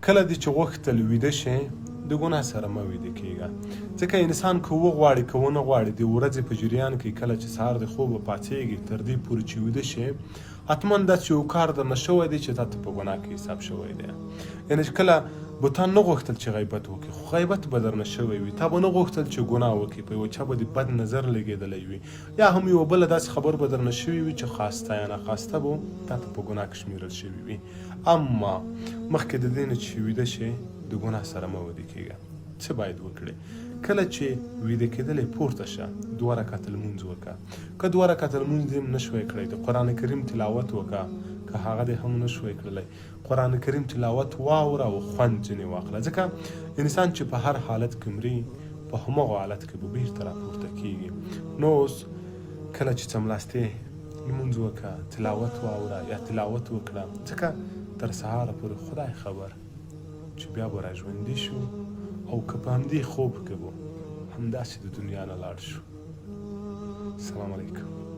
کله دې چې غوښتل ویده شې، د ګناه سره مه ویده کېږه. ځکه انسان که وغواړي که ونه غواړي د ورځې په جریان کې کله چې سهار د خوبه پاڅېږي تر دې پورې چې ویده شې حتما داسې یو کار درنه شوی دی چې تاته په ګناه کې حساب شوی دی. یعنې چې کله به تا نه غوښتل چې غیبت وکړې خو غیبت به درنه شوی وي، تا به نه غوښتل چې ګناه وکړې په یوه چا به دې بد نظر لګېدلی وي یا هم یوه بله داسې خبر به درنه شوې وي چې خواسته یا ناخواسته به تاته په ګناه کې شمېرل شوي وي. اما مخکې د دې نه چې ویده شې د ګناه سره مه ویده کېږه. څه باید وکړې؟ کله چې ویده کېدلې پورته شه، دوه رکعته لمونځ وکړه. که دوه رکعته لمونځ دې هم نه شوای کړی د قرآن کریم تلاوت وکړه، که هغه دې هم نه شوای کړلی قرآن کریم تلاوت واوره او خوند ځینې واخله. ځکه انسان چې په هر حالت کې مري په همغو حالت کې به بیرته راپورته کیږي. نو اوس کله چې څملاستې لمونځ وکړه، تلاوت واوره یا تلاوت وکړه، ځکه تر سهاره پورې خدای خبر چې بیا به راژوندي شو او که په همدې خوب کې به همداسې د دنیا نه لاړ شو. السلام علیکم.